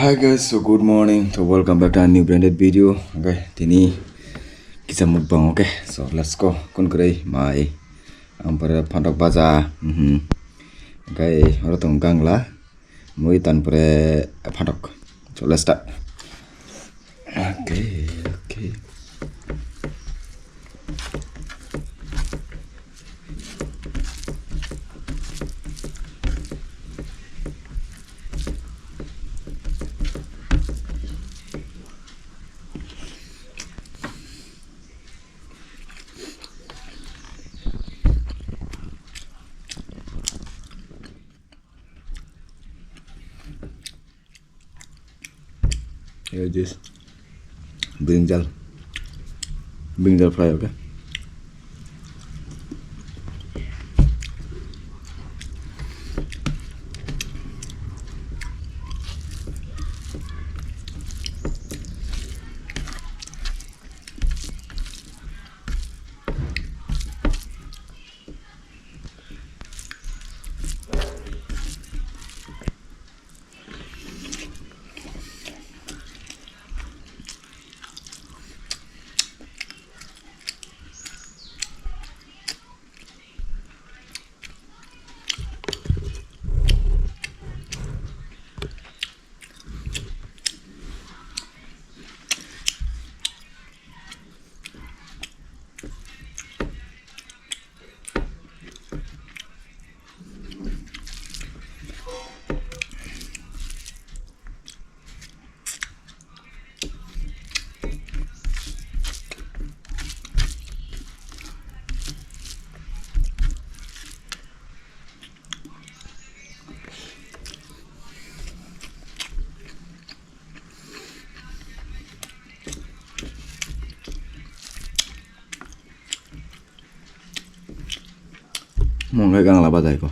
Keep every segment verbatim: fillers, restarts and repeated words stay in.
Hi guys, so good morning. So welcome back to a new branded video. Okay, tini kisa mukbang, okay. So let's go. Kun kwrwi mai. Ang pore phantok baja. Mhm. Okay, oro tong gangla. Mui tan pore phantok. So let's start. Okay, okay. Here it is. Brinjal. Brinjal fry, okay? Mungkhe gangla bajai ko.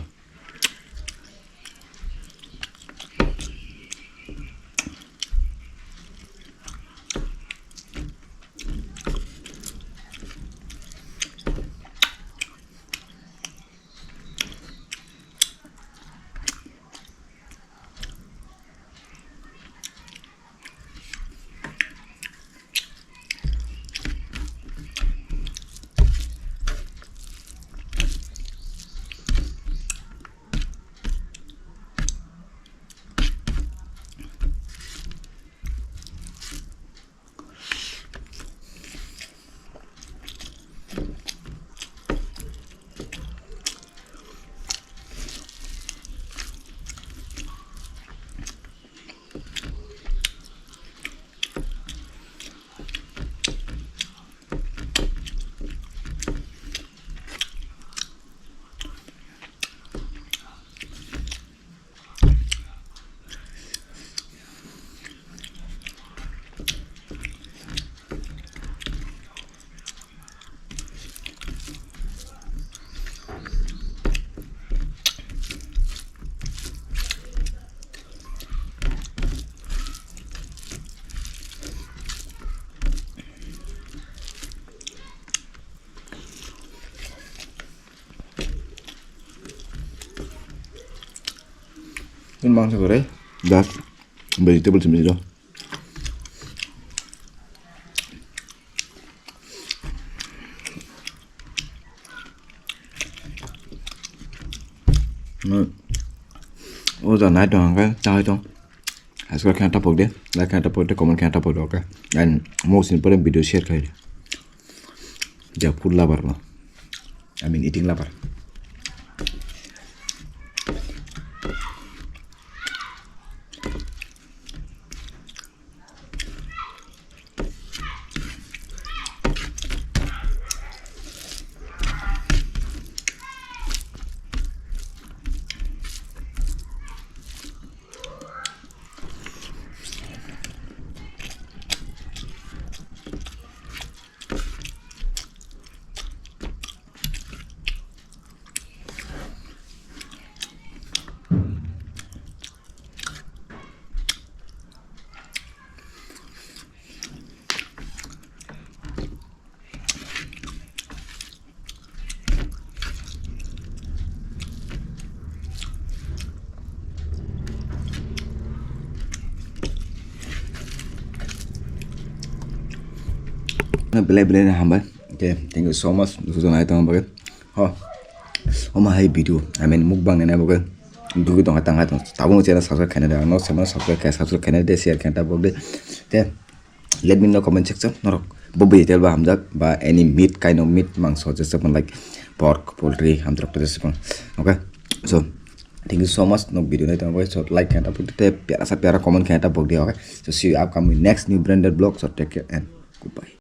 Ini mangsa gore, das, vegetable simi do. Hmm. O da nai tong hangke, chai tong. Subscribe khe tapok de, like khe tapok de, comment khe tapok de, okay? And most important video share khe. Ja food lover no. I mean eating lover. Belai belai no hambai. Okay, thank you so much. Dusu jona hai tong bagwi. Ho. Oma hai video, I mean, mukbang nai bagwi. Dugi tong hai tang hai tong. Tabung channel subscribe khaina da. No channel subscribe khai, subscribe khaina de, share khaina da bagwi. Okay. Let me know comment section. Norok bo bwi tel ba hamjak ba any meat, kind of meat, mangso jesa pon like pork, poultry, hamjak jesa pon. Okay. So, thank you so much. Nok video nai tong bagwi. So, like khaina da bagwi. Te pyara sa pyara comment khaina da bagwi. Okay. So, see you upcoming next new branded vlog. So, take care and goodbye.